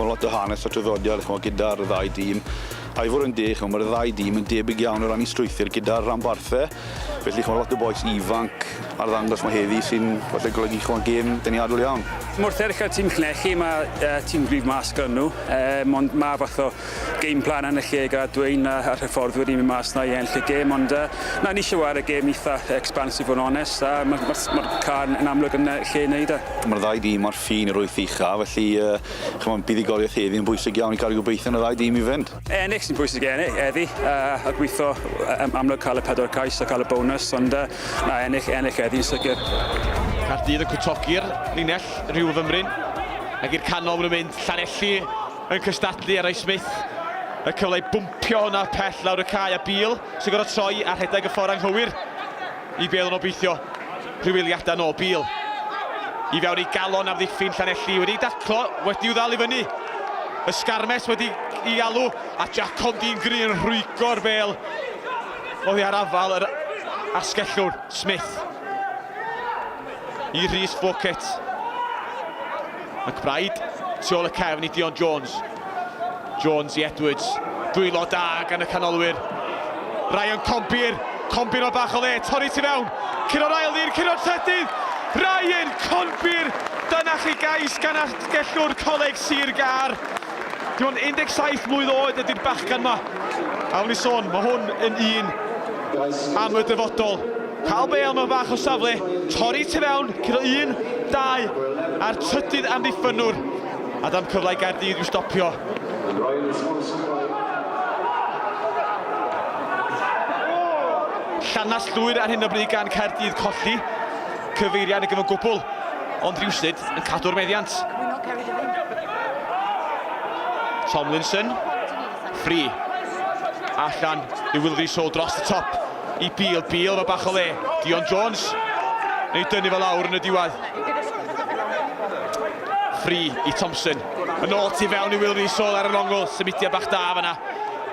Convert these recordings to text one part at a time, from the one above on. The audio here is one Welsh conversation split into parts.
Ch'mo' lot o hanes a traddodiad ch'mo' gyda'r ddau dîm. A i fod yn deg ch'mo' ma'r ddau dîm yn debyg iawn o ran 'u strwythur gyda'r ranbarthe. Felly ch'mo' lot o bois ifanc arddangos 'ma heddi sy'n falle golygu ch'mo' gêm deniadol iawn. Wrth edrych ar tîm Llanelli ma' yy tîm gryf mas gyda nhw yym ond ma' fath o game plan yn y lle gyda Dwayne a a'r hyfforddwyr i mynd mas 'na i ennill y gêm ond yy na ni isie ware gêm itha expansive fod yn onest a ma'r ma'r ma'r car yn amlwg yn y lle i neud e. Ma'r ddau dîm ar ffin yr wyth ucha felly yy ch'mo' buddugoliaeth heddi yn bwysig iawn i cadw gobeithion y ddau dîm i fynd. Ennill sy'n bwysig ennill heddi uh, a gweithio um, amlwg cael y pedwar cais a cael y bonus, ond uh, na, ennill, ennill heddi'n sicr. Caerdydd yn cwtogi'r linell rhyw fymryn ac i'r canol maen nhw'n mynd. Llanelli yn cystadlu ar Ray Smith. Y cyfle i bwmpio hwnna pell lawr y cae a Beale sy'n gorfod troi a rhedeg y ffordd anghywir i be oedden nhw'n obeithio. Rhyw eiliadau nôl Beale i fewn i galon amddiffyn Llanelli wedi daclo, wedi i'w ddal i fyny. Y sgarmes wedi i alw a Jack Condi'n gry yn rhwygo'r bêl oddi ar afal yr asgellwr Smith i Rhys Fawcett. McBride tu ôl y cefn i Dion Jones. Jones i Edwards. Dwylo da gan y canolwyr. Ryan Conbeer. Conbeer o bach o le. Torri tu fewn. Curo'r ail ddyn. Curo'r trydydd. Ryan Conbeer. Dyna chi gais gan asgellwr Coleg Sir Gâr. Dim ond 17 mlwydd oed ydy'r bachgen ma. A o'n i sôn, mae hwn yn un am y dyfodol. Cael bêl mewn bach o safle, torri tu fewn, curo un, dau, a'r trydydd amddiffynnwr. A dam cyfle i Gaerdydd i'w stopio. Llanast llwyr ar hyn o bryd gan Caerdydd colli cyfeiriad yn gyfan gwbl, ond rhywsut yn cadw'r meddiant. Tomlinson, free, allan i Will Rees Hall dros y top i Beale, Beale efo bach o le, Dion Jones, neu dynnu fe lawr yn y diwedd. Free i Thompson. Yn ôl tu fewn i Will Rees Hall ar yr ongl. Symudiad bach da fanna.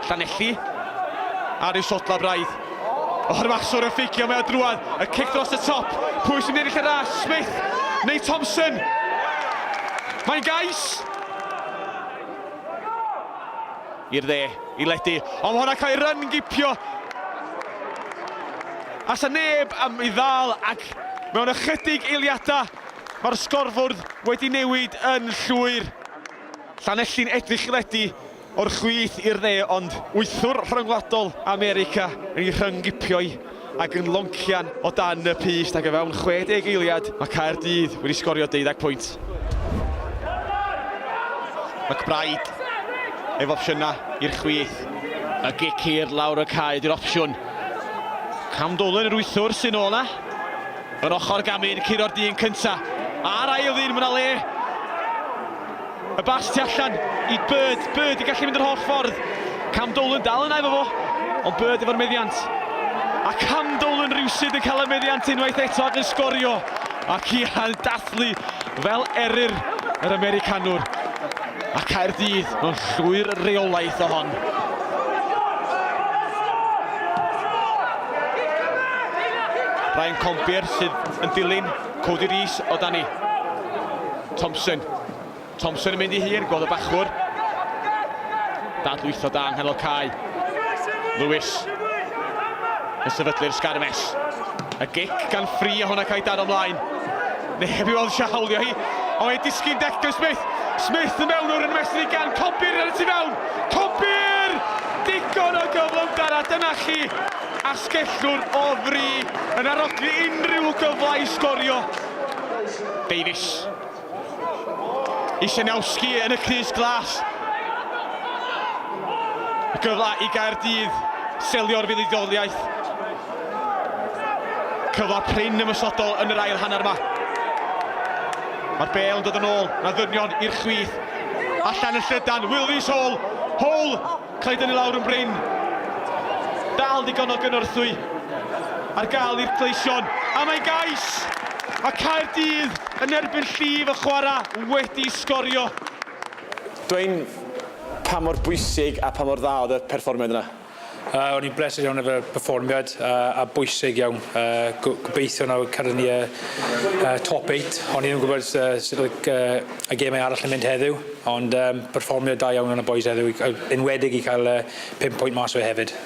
Llanelli ar ei sodla braidd. O'r maswr yn ffeicio mae o drwad. Y cic dros y top. Pwy sy'n ennill y ras? Smith neu Thompson? Mae'n gais! I'r dde, i ledu. Ond mae hwnna cael ei ryn gipio. A sa neb am ei ddal ac mewn ychydig eiliadau Mae'r sgorfwrdd wedi newid yn llwyr. Llanelli'n edrych i ledu o'r chwith i'r dde ond wythwr rhyngwladol America yn ei rhyng-gipio hi ac yn loncian o dan y pyst ac o fewn 60 eiliad mae Caerdydd wedi sgorio deuddeg pwynt. McBride efo opsiynau i'r chwith. Y gic hir lawr y cae ydy'r opsiwn. Cam Dolan yr wythwr sy'n ôl 'na. Yr ochr gamu yn curo'r dyn cynta. A'r ail ddyn, mae 'na le. Y bas tu allan i Bird. Bird yn gallu mynd yr holl ffordd. Cam Dolan dal yna efo fo, ond Bird efo'r meddiant. A Cam Dolan rhywsut yn cael y meddiant unwaith eto ac yn sgorio. Ac ia, yn dathlu fel eryr yr Americanwr. A Caerdydd mewn llwyr reolaeth o hon. Ryan Conbeer sydd yn dilyn Cody Rees o dani. Thompson. Thompson yn mynd i hun, gweld y bachwr. Dadlwytho da yng nghanol cae. Lewis yn sefydlu'r sgarmes. Y gic gan Free a hwnna cael ei daro ymlaen. Neb i weld eisiau hawlio hi. Ond mae'n disgyn Declan Smith. Smith yn mewnwr yn ymestyn i gan Conbeer ar y tu fewn. Conbeer! Digon o gyflymder a dyna chi asgellwr o fri yn arogli unrhyw gyfle i sgorio. Davies. I Sieniawski yn y crys glas. Y gyfle i Gaerdydd selio'r fuddugoliaeth. Cyfle prin ymosodol yn yr ail hanner yma. Mae'r bêl yn dod yn ôl, na ddynion i'r chwith. Allan yn llydan, Will Rees Hall. Hall, cael ei dynnu lawr yn brin. Dal digon o gynorthwy ar gael i'r Gleision. A mae'n gais! Mae Caerdydd yn erbyn llif y chwarae wedi sgorio. Dwayne, pa mor bwysig a pa mor dda oedd y perfformiad yna? O'n i'n bleser iawn efo'r perfformiad a bwysig iawn. Gobeithio nawr cyrraedd ni y top 8. O'n i ddim yn gwybod sut oedd y gemau arall yn mynd heddiw, ond perfformiad da iawn yn y boys heddiw, enwedig i cael 5 pwynt mas o fe hefyd.